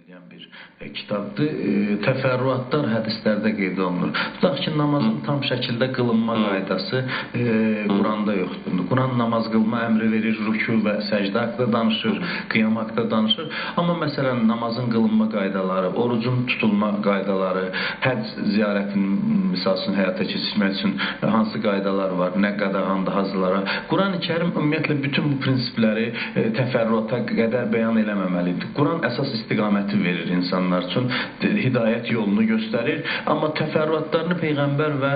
Edən bir kitabdır. Təfərrüatlar hədislərdə qeyd olunur. Tutaq ki, namazın tam şəkildə qılınma qaydası Quranda yoxdur. Quran namaz qılma əmri verir, rükû və səcdə haqqında danışır, qiyam haqqında danışır. Amma məsələn, namazın qılınma qaydaları, orucun tutulma qaydaları, həcc ziyarətinin misal üçün həyata keçirmək üçün hansı qaydalar var, nə qadağandır hacılara. Quran-ı Kərim ümumiyyətlə bütün bu prinsipləri təfərrüata qədər bəyan eləməməlidir. Quran əsas istiqaməti verir insanlar üçün, hidayət yolunu göstərir, amma təfərrüatlarını Peyğəmbər və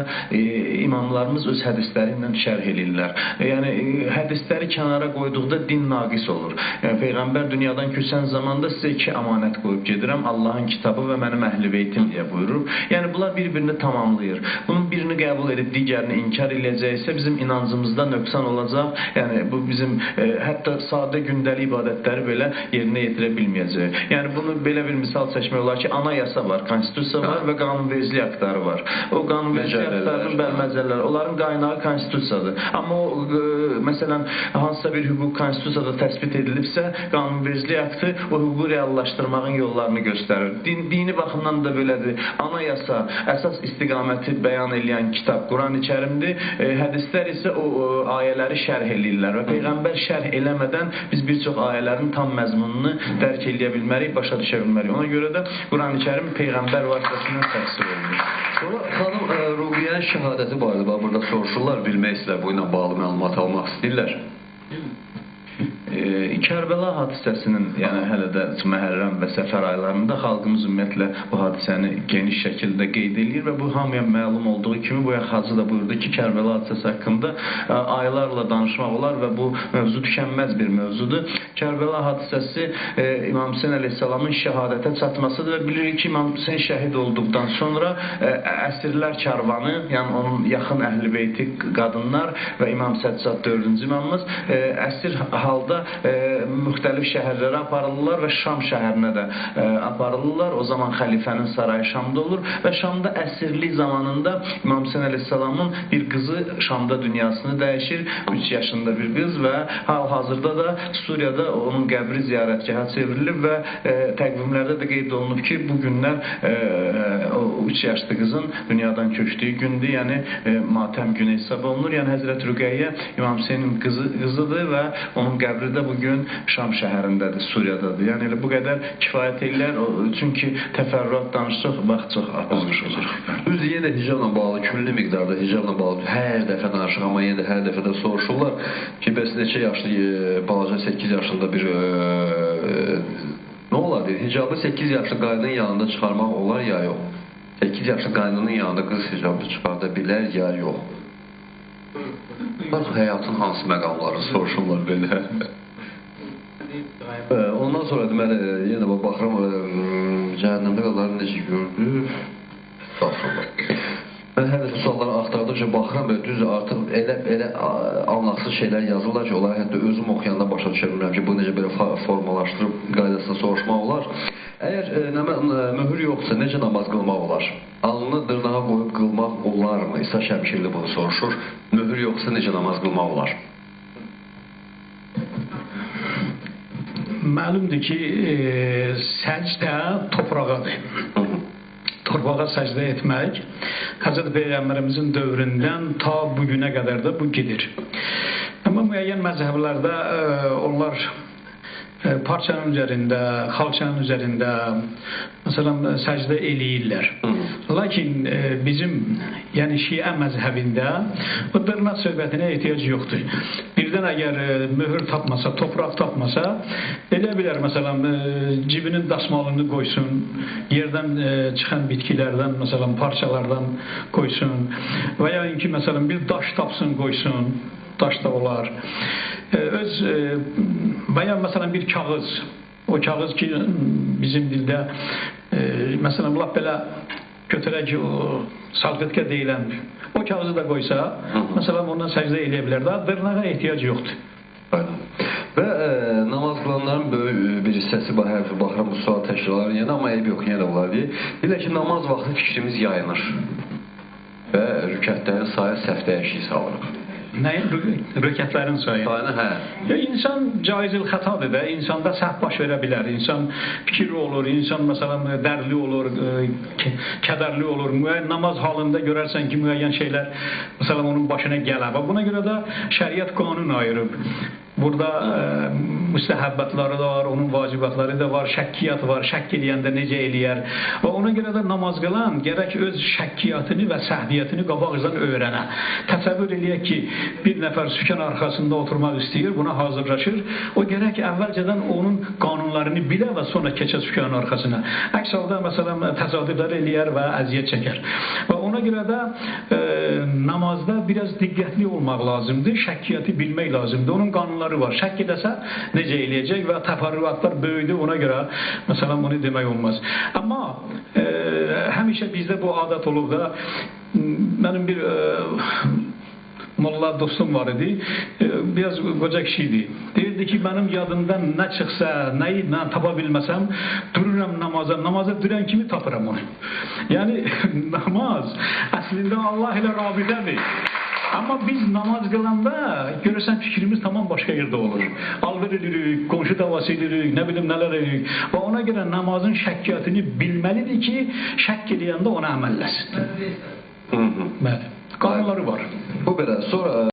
imamlarımız öz hədisləri ilə şərh eləyirlər. Yəni, hədisləri kənara qoyduqda din naqis olur. Yəni, Peyğəmbər dünyadan köçən zamanda sizə iki əmanət qoyub gedirəm, Allahın kitabı və mənim əhl-i beytim deyə buyurur. Yəni, bunlar bir-birini tamamlayır. Bunun birini qəbul edib digərini inkar eləyəcəksə, bizim inancımızda nöqsan olacaq. Yəni, bu bizim hətta sadə gündəlik ibadətləri belə yerinə yetirə bilməyəcək. Yəni, bunu belə bir misal çəkmək olar ki, anayasa var, konstitusiya var və qanunvericilik aktları var. O qanunvericilik aktlarının məcəllələr, onların qaynağı konstitusiyadır. Amma o, məsələn, hansısa bir hüquq konstitusiyada təsbit edilibsə, qanunvericilik aktı o hüququ reallaşdırmağın yollarını göstərir. Dini baxımdan da belədir. Anayasa əsas istiqaməti bəyan eləyən kitab Quran-ı Kərimdir. Hədislər isə o ayələri şərh eləyirlər və Peyğəmbər şərh eləmədən biz bir çox ayələrin tam məzmununu dərk eləyə bilmərik, başa düşə bilmərik. Ona görə də Quran-ı Kərim Peyğəmbər vasitəsindən təfsir olunur. Sonra xanım Ruqiyyənin şəhadəti barədə burada soruşurlar, bilmək istəyirlər, bu ilə bağlı məlumat almaq istəyirlər. Kərbəla hadisəsinin, yəni hələ də Məhərrəm və Səfər aylarında xalqımız ümumiyyətlə bu hadisəni geniş şəkildə qeyd eləyir və bu hamıya məlum olduğu kimi bu hacı da buyurdu ki, Kərbəla hadisəsi haqqında aylarla danışmaq olar və bu mövzu tükənməz bir mövzudur. Kərbəla hadisəsi İmam Hüseyn əleyhissalamın şəhadətə çatmasıdır və bilirik ki, İmam Hüseyn şəhid olduqdan sonra əsirlər karvanı, yəni onun yaxın əhl-i beyti qadınlar və İmam Səccad 4-cü imamımız əsir halda müxtəlif şəhərlərə aparılırlar və Şam şəhərinə də aparılırlar. O zaman xəlifənin sarayı Şamda olur və Şamda əsirlik zamanında İmam Hüseyn əleyhissalamın bir qızı Şamda dünyasını dəyişir. 3 yaşında bir qız və hal-hazırda da Suriyada onun qəbri ziyarətgaha çevrilib və təqvimlərdə də qeyd olunub ki, bu günlər o 3 yaşlı qızın dünyadan köçdüyü gündür, yəni matəm günü hesab olunur. Yəni Həzrət Rüqəyyə İmam Hüseynin qızıdır və onun qəbri də bugün Şam şəhərindədir, Suriyadadır. Yəni elə bu qədər kifayət eləyər, çünki təfərrüat danışsaq, vaxt çox aparmış olur. Düzdür, yenə də hicabla bağlı, küllü miqdarda hicabla bağlı hər dəfə danışıq, amma yenə də hər dəfə də soruşurlar ki, bəs neçə yaşlı, balaca 8 yaşında bir nə olar deyir, hicabı 8 yaşlı qaynının yanında çıxarmaq olar ya yox? 8 yaşlı qaynının yanında qız hicabı çıxarda bilər ya yox? Bax, həyatın hansı məqamları soruşurlar belə. Ondan sonra deməli, yenə baxıram, cəhənnəmdə qalanları necə gördü? Estağfurullah. Mən hər dəfə sualları axtardıqca baxıram, belə düzdür, artıq elə anlamsız şeylər yazırlar ki, onları hətta özüm oxuyanda başa düşə bilmirəm ki, bu necə belə formalaşdırıb qaydasını soruşmaq olar. Əgər möhür yoxsa, necə namaz qılmaq olar? Alnını dırnağa qoyub qılmaq olarmı? İsa Şəmkirli bunu soruşur. Möhür yoxsa necə namaz qılmaq olar? Məlumdur ki, səcdə toprağadır. Torpağa səcdə etmək Həzrət Peyğəmbərimizin dövründən ta bugünə qədər də bu gedir. Amma müəyyən məzhəblərdə onlar parçanın üzərində, xalçanın üzərində məsələn, səcdə eləyirlər. Lakin bizim, yəni şiə məzhəbində bu dırnaq söhbətinə ehtiyac yoxdur. Birdən əgər möhür tapmasa, torpaq tapmasa, elə bilər, məsələn, cibinin dasmalını qoysun, yerdən çıxan bitkilərdən, məsələn, parçalardan qoysun və ya ki, məsələn, bir daş tapsın, qoysun, daş da olar. Öz və ya məsələn bir kağız, o kağız ki bizim dildə məsələn lap belə götürək ki, o salfetka deyilən o kağızı da qoysa, məsələn ondan səcdə eləyə bilər. Daha dırnağa ehtiyac yoxdur. Və namaz qılanların böyük bir hissəsi, hər baxıram bu sual təkrarlar yenə, amma eyb yox, yenə də olar deyir. Deyirlər ki, namaz vaxtı fikrimiz yayınır və rükətlərin sayı səhv dəyişik salırıq. Nəyin? Rükətlərin sayını. Sayını, hə. Ya insan caizil xətadır da, insanda səhv baş verə bilər. İnsan fikirli olur, insan məsələn dərdli olur, kədərli olur. Müəyyən namaz halında görərsən ki, müəyyən şeylər məsələn onun başına gələr. Və buna görə də şəriət qanun ayırıb. Burada müstəhəbbətləri də var, onun vacibatları da var, şəkkiyyat var, şəkk eləyəndə necə eləyər. Və ona görə də namaz qılan gərək öz şəkkiyyatını və səhviyyətini qabaqcadan öyrənə. Təsəvvür eləyək ki, bir nəfər sükan arxasında oturmaq istəyir, buna hazırlaşır. O gərək əvvəlcədən onun qanunlarını bilə və sonra keçə sükanın arxasına. Əks halda məsələn təsadüflər eləyər və əziyyət çəkər. Və ona görə də namazda biraz diqqətli olmaq lazımdır, şəkkiyyatı bilmək lazımdır. Onun qanunları var. Şəkk edəsə necə eləyəcək və təfərrüatlar böyüdü, ona görə məsələn bunu demək olmaz. Amma həmişə bizdə bu adət olub da, mənim bir molla dostum var idi, biraz qoca kişi idi. Deyirdi ki, mənim yadımdan nə çıxsa, nəyi mən tapa bilməsəm, dururam namaza, namaza duran kimi tapıram onu. Yəni, namaz əslində Allah ilə rabitədir. Amma biz namaz qılanda görürsən fikrimiz tamam başqa yerdə olur. Alver edirik, qonşu davası edirik, nə bilim nələr edirik. Və ona görə namazın şəkkiyyatını bilməlidir ki, şəkk eləyəndə ona əməlləsin. Bəli. Qanunları var. Bu belə. Sonra